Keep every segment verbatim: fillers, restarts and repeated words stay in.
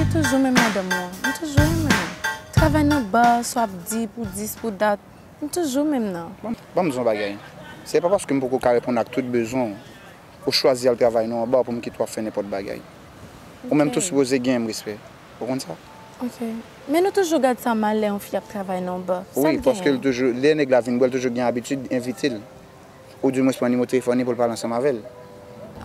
Toujou menm madanm ou an. M toujou renmen l. Travay nan ba, swa ap di pou dis, pou dat, m toujou menm nan. Ban m, ban m di w yon bagay. Se pa paske m poko ka reponn ak tout bezwen w, ou chwazi al travay nan yon ba pou m kite w ap fè nenpòt bagay. Ou menm tou sipoze gen yon respè. Ou konn sa? Ok. Men nou toujou gad sa mal lè yon fi ap travay nan yon ba. Sa l genyen? Wi, paske l toujou, lè nèg la vin bwè, l toujou gen abitid envite l. Oudimwens pran nimewo telefòn li pou l pale ansanm avè l.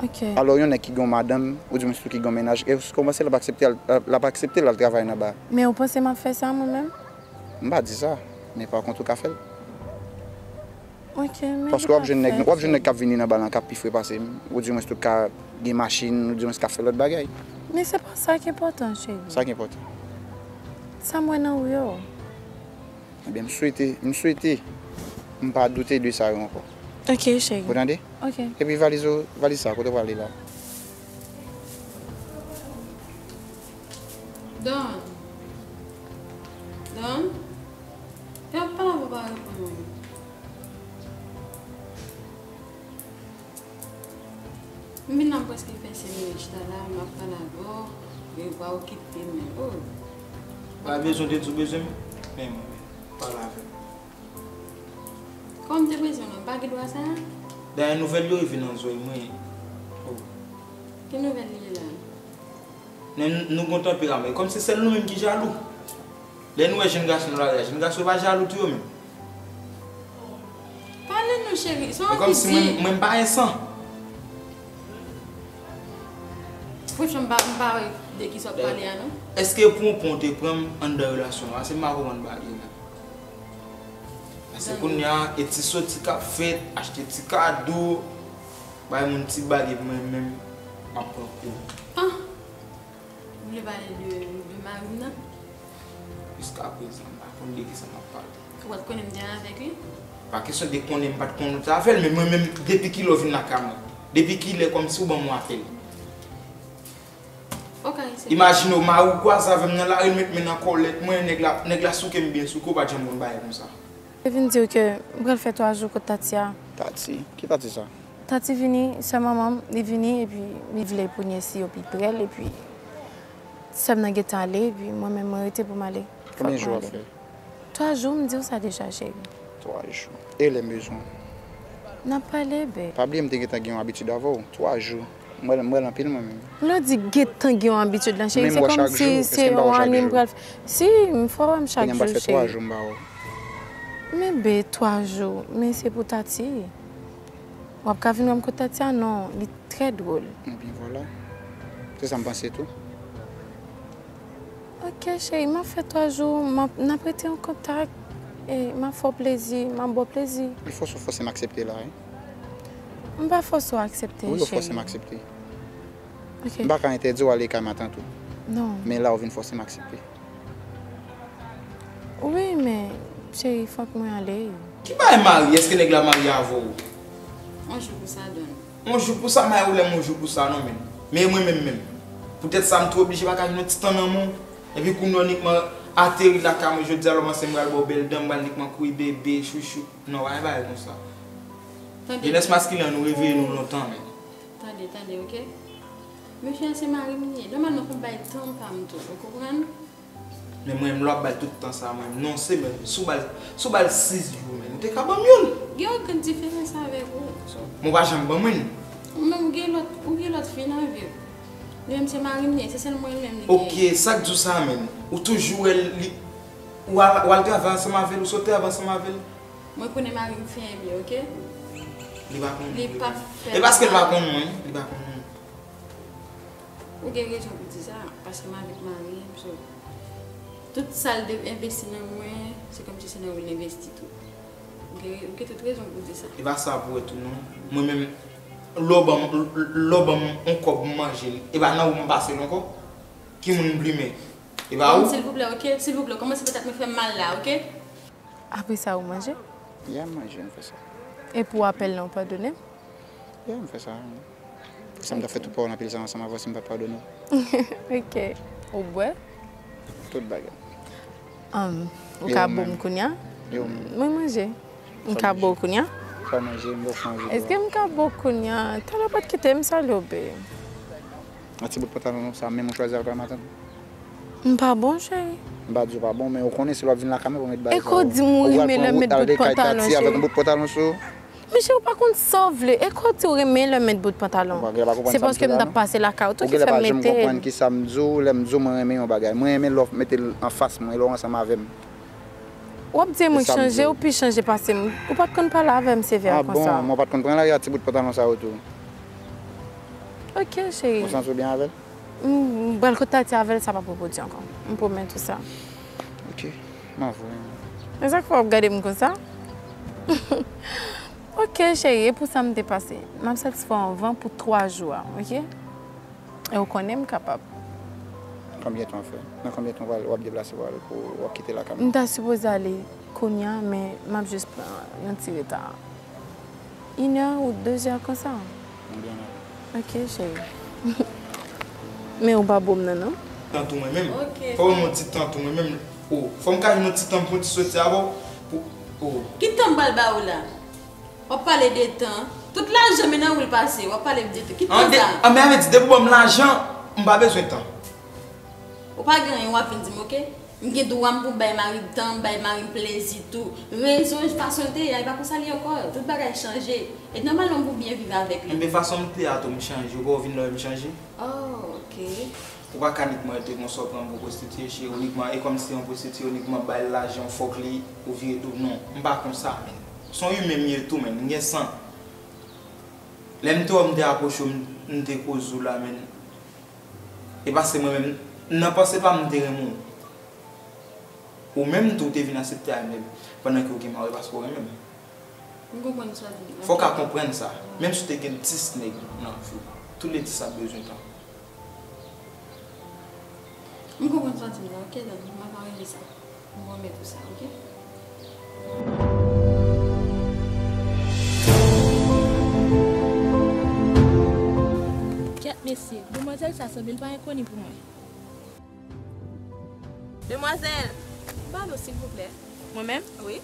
Ok. Alò, yon nèg ki gen yon madanm, oudimwens tou ki gen yon mennaj, èske w panse l ap aksepte al, l ap aksepte l al travay nan ba? Men ou panse m ap fè sa mwen menm? M pa di sa, men pa kont ou ka fè l. Ok, men li pa fèt. Paske w ap jwenn nèg, w ap jwenn nèg k ap vini nan ba lan k ap pi fre pase m, oudimwens tou k ap gen machin, oudimwens k ap fè lòt bagay. Men se pa sa ki enpòtan, cheri. Sa ki enpòtan? Sa m wè nan ou yo. Ebyen, m swete, m swete m pa doute de sa yo ankò. Ok, cheri. Ou tande? Ok. Epi valiz ou, valiz sa, kote w prale la? Don. Don. Lè w ap pale avè w, pa reponn mwen. M vin la, m prèske fè senk minit chita la, m ap pale avè w, e w pa okipe m, o. Pa bezwen w te di w bezwen m, men mwen, pale avè m. Kòman m te bezwen w la, m pa gen dwa sa a? Dayè, nouvèl yo rive nan zòrèy mwen. O. Ki nouvèl li ye la? Men nou gon tanperaman. E kòmsi sèl nou menm ki jalou. Lè nou wè jèn gason nan lari a, jèn gason yo pa jalou tou yo menm? Pale non, cheri, se yon... Men kòmsi mwen, mwen m pa ensan. Franchman, m pa, m pa wè de kisa w ap pale a, non. Èske pou yon pwen w te pran m anndan relasyon an? Se m pa konprann bagay la. Paske kounye a, e ti soti k ap fèt, achte ti kado, bay moun ti bagay, epi mwen menm, m ap pran kou. Ah! Ou vle pale de, de mari m nan? Jiskaprezan, m pa konn de kisa m ap pale. Ou pa t konnen m te avèk li? Pa kesyon de konnen m pa t konnen w te avè l, men mwen menm, depi kilè w vin lakay mwen? Depi kilè kòmsi w ban m yon apèl? Ok, se... Imajine w, mari w kwaze avè m nan lari, l met men nan kòlèt mwen, nèg la, nèg la souke m byen souke, w pa t janm konn bagay konsa. Te vin di w ke m pral fè twa jou kot Tati a. Tati? Ki Tati sa? Tati vini, sè manman m, li vini, epi li vle premye si yo pi prè l, epi sè m nan gentan ale, epi mwen menm, mwen rete pou m ale. Konbyen jou w ap fè? Twa jou, m di w sa deja, cheri. Twa jou. E lè m bezwen w? N ap pale, bèb. Pa bliye m te gentan gen yon abitid avè w. Twa jou. M wè l, m wè l anpil mwen menm. Lè w di gentan gen yon abitid lan, cheri, se kòmsi se yon ane m pral fè. Si, m fè w wè m chak jou, cheri. Kounye a m pral fè twa jou m pa wè w. Men bèb, twa jou, men se pou Tati. W ap ka vin wè m kot Tati a? Non, li trè dwòl. Ebyen vwala. Se sa m panse tou. Ok, cheri, m ap fè twa jou, m ap, n ap rete an kontak. E m ap fè w plezi, m ap ba w plezi. E fòse w fòse m aksepte la, wi. M pa fòse w aksepte, cheri. Wi, ou fòse m aksepte. Ok. M pa ka entèdi w ale kay matant ou. Non. Men la, ou vin fòse m aksepte. Wi, men, cheri, fòk mwen ale. Ki bagay mari? Èske nèg la marye avè w? On jou pou sa, Don. On jou pou sa, m pa wè yon jou pou sa non, menn. Men mwen menm menm. Poutèt sa, m tou oblije pa ka jwenn yon ti tan nan men w. Epi kounye a w nikman ateri lakay mwen jodi a, lè w panse m pral ba w bèl dan, m pral nikman kouri bebe, chouchou. Non, pa gen bagay konsa. Tande. Jenès maskilen an, nou reveye nou lontan, menn. Tande, tande, ok? Mesye a se mari m li ye. Nòmalman, fò m bay tan pa m tou, ou konprann? Men mwen menm, lè w ap ba l tout tan sa a, mwen menm, non, se menm, si w ba l, si w ba l sis jou, menm, ou te ka ban m youn. Gen yon grenn diferans avèk ou. Men w pa janm ban mwen l. Ou menm, ou gen lòt, ou gen lòt fi nan vi w. Li menm, se mari m li ye, se sèl mwen menm li gen. Ok, sa k di w sa, menm? Ou toujou wè l, li, ou al, ou al travay ansanm avè l, ou sot travay ansanm avè l? Mwen konnen mari m fè byen, ok? Li pa konnen. Li pa fè mal. E paske l pa konn mwen, li pa konn mwen. Ou gen rezon pou di sa, paske m avèk mari m, so, tout sa l te envesti nan mwen, se kòmsi se nan ou l envesti tou. Ou gen, ou gen tout rezon pou di sa. E pa sa pou wè tou non. Mwen menm, lè w ban m, lè w ban m yon kòb m manje l, e pa nan ou m pase l ankò? Ki moun m plimen? E pa ou? Silvouplè, ok? Silvouplè, kòmanse petèt mwen fè m mal la, ok? Apre sa, ou manje? Ya, m manje, m fè sa. E pou apèl lan, ou padone m? Ya, m fè sa. Sa m ta fè tout pawòl anpil sa ansanm avè w si m pa t padone w. Ok. Ou bwè? Tout bagay. Ou ka bo m kounye a? Mwen manje. M ka bo w kounye a? Sa w manje, m ba w fè yon video. Èske m ka bo w kounye a? Talè w pa t kite m salye w, babe. Nan ti bout pantalon sa menm ou chwazi al travay matant? M pa bon, cheri. M pa di w pa bon, men ou konnen si l w ap vin lakay mwen pou met bagay sa yo. E kò di m ou renmen lè m met bout pantalon, cheri. Ou wè pou ou al de kay Tati avèk yon bout pantalon sou ou. Men cheri, ou pa konn sa w vle. E kò di w renmen lè m met bout pantalon. Ou pa genlè pa konprann sa m di la non. Se paske m t ap pase lakay ou tou ki fè m mete l. Ou genlè pa janm konprann kisa m di w, lè m di w mwen renmen yon bagay. Mwen renmen lè w mete l anfas mwen, lè w ansanm avè m. W ap di mwen chanje, ou pi chanje pase m. Ou pa t konn pale avè m sevè konsa. Ah bon, mwen pa t konn pran lari a ti bout pantalon sa yo tou. Ok, cheri. Ou santi w byen avè l? M, m pral kot Tati avè l, sa p ap repwodui ankò. M pwomèt ou sa. Ok, m a voye. Men sa k fè w ap gade m konsa? Ok, cheri, e pou sa m te pase. M ap satisfè w anvan pou twa jou a, ok? E ou konnen m kapab. Konbyen tan w fè? Nan konbyen tan w pral, w ap deplase pral pou w ap kite lakay mwen? M ta sipoze ale kounye a, men m ap jis pran yon ti reta. Inè ou dezè konsa. Ebyen, ok, cheri. Men ou pa bo m nan, non? Tan tou mwen menm. Ok. Fò m yon ti tan tou mwen menm. O, fò m ka jwenn yon ti tan pou ti soti avè w. Pou, o. Ki tan m pral ba ou la? W ap pale de tan. Tout lajan men nan ou l pase. W ap pale de tan. Ki tan sa? An, men avè di, depi w ban m lajan, m pa bezwen tan. Ou pa gen anyen, w ap vin di m, ok? M gen dwa m pou bay mari m tan, bay mari m plezi tou. Rezon, fason l te ye a, e pa konsa l ye ankò. Tout bagay chanje. E nòmalman m pou byen viv avèk li. Enben, fason m te ye a tou, m chanje. Ou pa wè w vin la, m chanje? Oh, ok. Ou pa ka nik mwen rete konsa, w pran pou pwostitiye, cheri, w nik mwen, e kòmsi se yon pwostitiye, w nik mwen bay l lajan, fòk li, ou vire do. Non, m pa konsa, men. Se yon imen m ye tou, men. M gen san. Lè m te wè w, m te apwoche w, m, m te koze w la, men. E paske mwen menm, nan panse pa m, m te renmen w. Ou menm tou, w te vin aksepte al menm, pandan ke w gen mari, paske w renmen m. M konprann sa w di m. Fò w ka konprann sa. Menm si w te gen dis nèg nan vi w, tou le dis ap bezwen tan. M konprann sa w di m nan, ok, dan, m ap aranje sa. M pwomèt ou sa, ok? Kèt, mesye, demwazèl sa sanble l pa enkoni pou mwen. Demwazèl! Balo, silvouplè. Mwen menm? Wi.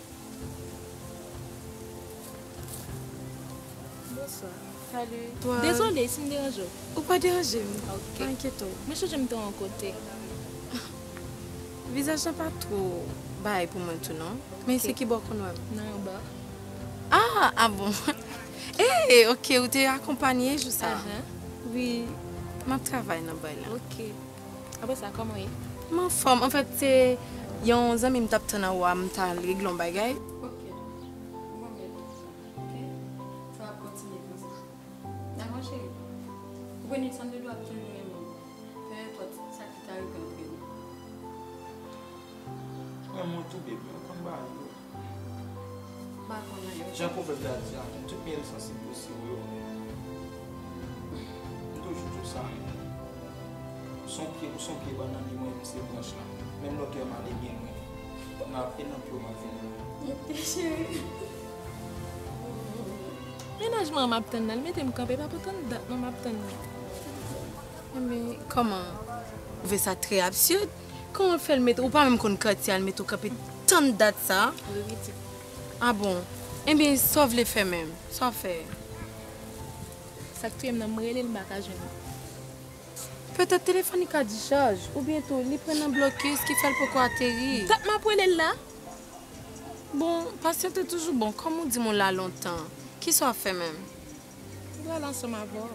Bonswa. Salut. Dezole si m deranje w. Ou pa deranje m. Ok. Pa enkyete w. Mwen sonje m te yon kote. Vizaj lan pa two bay pou mwen tou non. Men se ki bò w konn wè m? Nan yon ba. Ah, ah bon. Eh, ok, ou te akonpaye jou sa. Ahan. Wi, m ap travay nan bay la. Ok. Apre sa, kòman w ye? M anfòm. Anfèt, se yon zanmi m t ap tann anwo a, m t al regle yon bagay. Ok. Bon, bebe. Ok. Sa ap kontinye konsa. Dakò, cheri. Ou konnen Sandro ap toujou renmen w. Peu importe sa ki ta rive antre nou. Renmen w tou, bebe. Ou konn bagay yo. M pa konn anyen. Jan pwovèb la di a, tout myèl sansib yo se ou yo. M toujou di w sa, men. Ou se yon pye, ou se yon pye bannann, e mwen menm se branch lan. Menm lòtè m ale byen lwen. Nan, e nan pye w m ap vin lwen. Ok, cheri. Mennaj mwen an m ap tann nan, li mete m kanpe, pa pou tann dat non m ap tann li. Men kòman? Ou twouve sa trè absird? Kòman l fè l mete, ou pa menm konn katye a, l mete w kanpe tann dat sa? Li ridikil. Ah bon? Ebyen, sa w vle fè menm? Sa w ap fè? Sa k touye m nan, m rele l, m pa ka jwenn li. Petèt telefòn li ka dichaj, oubyen tou, li pran nan blokis ki fè l poko ateri. Dat m ap rele l la. Bon, pasyante toujou bon, kòm ou di m ou la lontan, kisa w ap fè menm? M prale ansanm avè w.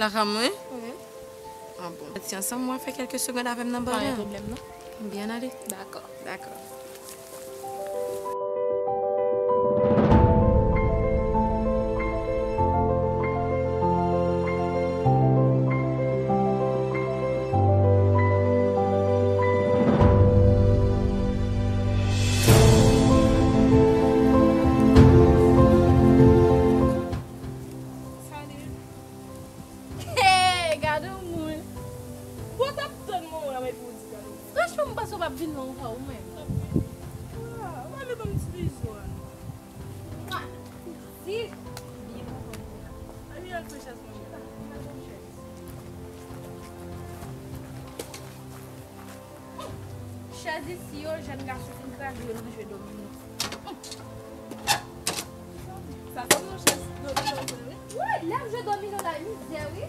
Lakay mwen? Wi. Ah bon. Ti ansanm, w a fè kèlke segonn avè m nan banda. Pa gen pwoblèm, non. Byen ale. Dakò. Dakò. Salut. Hey, gade yon moun. Bon, w t ap tann moman an epi w di gade yon moun. Franchman, m panse w p ap vin lwen ankò, ou menm. Ah, ou pa vle ban m ti bizou a non. Mwa. Si. Byen kontan pou la. Ann al pran chèz mwen la. Ann al pran chèz. Chèz isi yo, jèn gason fin kraze yo nan jwe domino. Sa sanble yon chèz domino vre, wi. Wi, lè m jwe domino la, mizè, wi.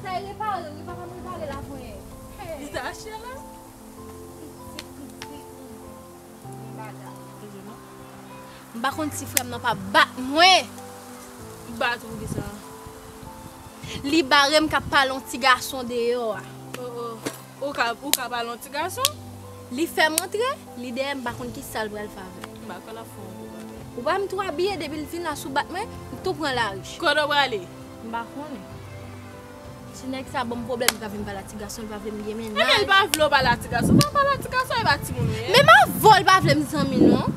Sa e repare, wi, papa m repare l avè. Li te achte la? M pa konn si frè m nan pa bat mwen. Bat ou pou kisa? Li bare m k ap pale yon ti gason deyò a. Oh, oh. Ou ka, ou ka pale yon ti gason? Li fè m antre, li dèyè m pa konn kisa l pral fè avè m. M pa kwè l ap fè yon gwo bagay. Ou pa m tou abiye, depi l vin la sou bat mwen, m tou pran lari. Kote w prale? M pa konnen. Ti nèg sa ban m pwoblèm, li pa vle m pale a ti gason, li pa vle m gen mennaj. Ebyen, li pa vle w pale a ti gason. Ou pa pale a ti gason, e pa timoun ou ye. Menm avè w, li pa vle m zanmi non.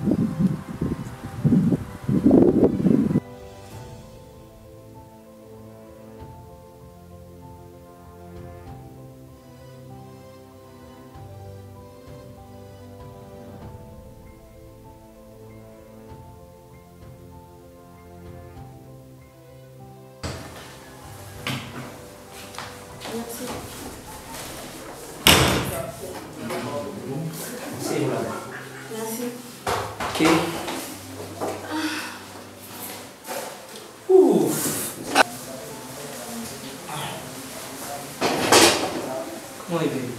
Mèsi. Se vre. Mèsi. Ok. Ouf. Kòman e, baby?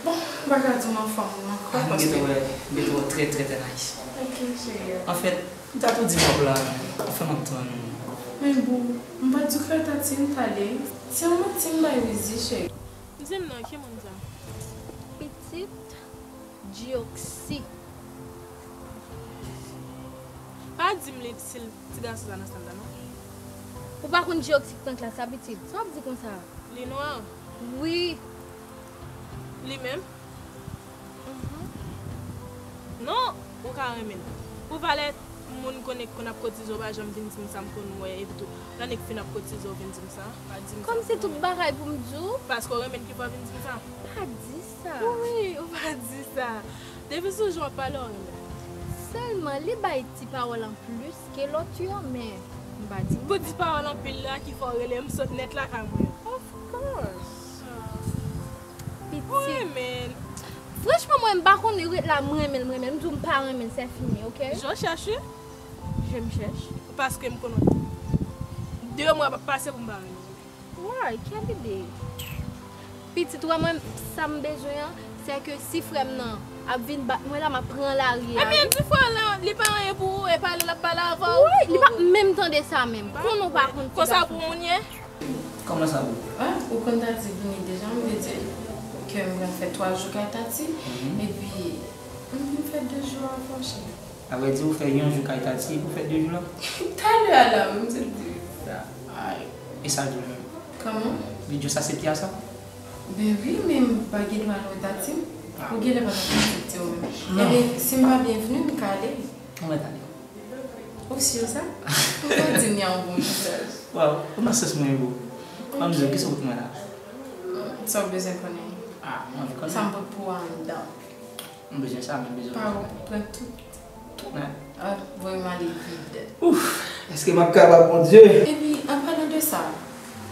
Bon, m pa ka di w m anfòm non, ankò, paske. Ah, m gentan wè, m gentan wè w trè, trè, trè nice. Ok, cheri. Anfèt, m ta tou di m ap la, men anfen m ap tann ou. Men boo, m pa t di w kay tati m t ale. Se yon manti m bay Wizi, cheri. Di m non, ki moun sa? Pitit Dioksi. Pa di m li, si l, ti gason sa nan sal la, non. Ou pa konn Dioksi ki nan klas la, pitit? Sa w ap di konsa? Li nwa? Wi. Li menm? Mhm. Non, ou ka renmen l. Pou valè moun konnen k konn ap kotize, ou pa janm vin di m sa, m konn wè, epi tou, lè nèg fin ap kotize, ou vin di m sa, pa di m sa. Kòmsi tout bagay pou m di w? Paske w renmen l ki fè w vin di m sa. Pa di sa. Wi, ou pa di sa. Depi sou jan w ap pale, w renmen l. Sèlman, li bay ti pawòl anplis ke lòt yo, men m pa di. Pou ti pawòl anpil la ki fè w rele m sot nèt lakay mwen. Of course. Pitit. Ou renmen l. Franchman, mwen, m pa konn ret la, m renmen l, m renmen l. M di w m pa renmen l, c'est fini, ok? Je cherche. Je me cherche. Paske m konn ou. De mwa p ap pase pou m pa renmen w. Why? Quelle idée? Pitit, ou wè mwen, sa m bezwen an, se ke si frè m nan ap vin bat mwen la, m ap pran lari a, wi. Ebyen, di frè w lan, li pa anyen pou ou, e pale l ap pale avè w. Wi, li pa menm tande sa menm. Konn ou pa konn ti gason. Konsa pou moun ye? Kòman sa pou ou? Ah, ou konn tati vini deja, m te di l ke m pral fè twa jou kay tati, epi m vin fè de jou avè w, cheri. Avrèdi, ou fè yon jou kay tati, epi ou fè de jou la? Talè a la, m te di sa. Ay. E sa l di w menm? Kòman? Li di w sa se pye a sa? Ben wi, men m pa gen dwa al wè tati m. Ah. Ou genlè pa t ap aksepte w menm. Non. Ebyen, si m pa byenvni, m ka ale. Ou mèt ale. Ou si sa? Ou pa di m yon bon mesaj. Waw, ou nan sans mwen, boo. Ban m di w, kisa w pou mwen la? Sa w bezwen konnen? Ah, m anvi konnen. Sa m pot pou w anndan? M bezwen sa, men m bezwen. Pawòl pou pran tout. Tout nèt. Ah, voye m ale vid. Ouf, èske m ap kapab, Bondye? Epi, an palan de sa,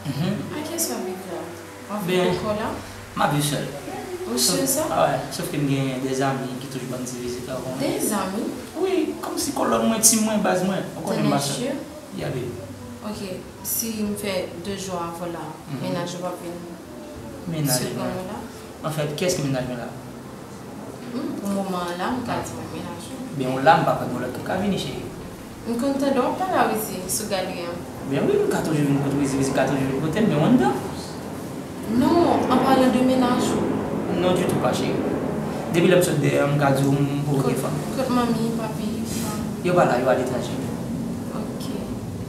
mhm, a kiyès w ap viv la? W ap viv ankò la? M ap viv sèl. Ou si sa? Ah wè, sof ke m gen de zanmi ki toujou ban m ti vizit la, ou konnen. De zanmi? Wi, kòmsi kolòn mwen, team mwen, baz mwen. Ou konnen m pa sèl. T'en es sûr? Yeah, baby. Ok, si m fè de jou avè w la, mhm, mennaj ou p ap vin sekonn ou la? Anfèt, kiyès ki mennaj mwen la? Hmm, pou moman an la, m ka di mwen mennaj ou. Ben, ou la, m pa kwè gen lòt ki ka vini, cheri. M konn tande w ap pale a Wizi sou galri an. Ben wi, m ka toujou vin kote Wizi, Wizi ka toujou vin kote m, men w anndan. Non, an palan de mennaj ou. Non, ditou pa, cheri. Depi lè m sot dèyè, m ka di w m poko gen fanm. Kot manmi, papi, fanm? Yo pa la, yo aletranje. Ok,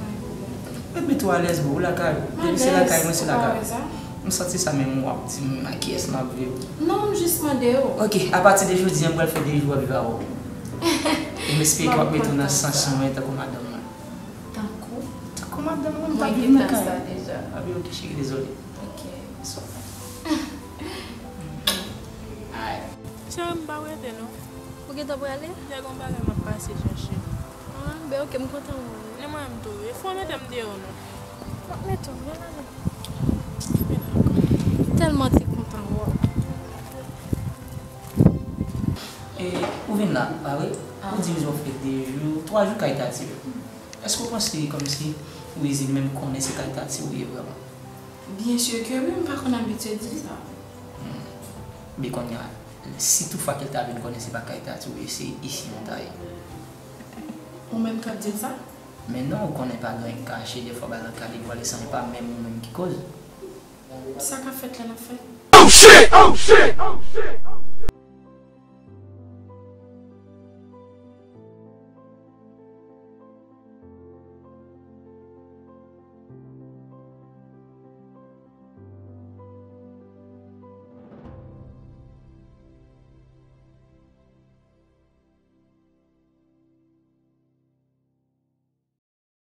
pa gen pwoblèm. Mèt mete w alèz, boo, ou lakay ou. Depi se lakay mwen, se lakay ou. M santi sa, menm w ap di m a kiyès m ap viv. Non, m jis mande w. Ok, apati de jodi a, m pral fè de jou ap viv avè w. E m espere ke w ap mete w nan sans mwen tankou madanm mwen. Tankou? Tankou madanm mwen, m t ap viv nan kay. Mwen gentan sa deja. Ah ben, ok, cheri, dezole. Ok. Bonswa. Ay. Cheri, m pa prete non. Ou gentan prale? Gen yon bagay m ap pase chèche. Ah, ben ok, m kontan wè w. E mwen menm tou. E fò w mete m deyò non. M ap mete w, vin la non. M tèlman te kontan wè w. E ou vin la, pa vre? Ah. Ou di w fè de jou, twa jou kay tati. Èske w panse kòmsi Wizi li menm konnen se kay tati ou ye vrèman? Byen si ke wi, m pa konn abitye di sa. Hmm. Ebyen kounye a, Si toutfwa ke l ta vin konnen se pa kay Tati w ye, se isi nou ta ye. Ou menm k ap di l sa? Men non, ou konnen pa gen anyen k kache, dèfwa bagay lan ka devwale san e pa menm ou menm ki koz. Sa ka fèt lè l ap fèt. Oh shit! Oh shit! Oh shit!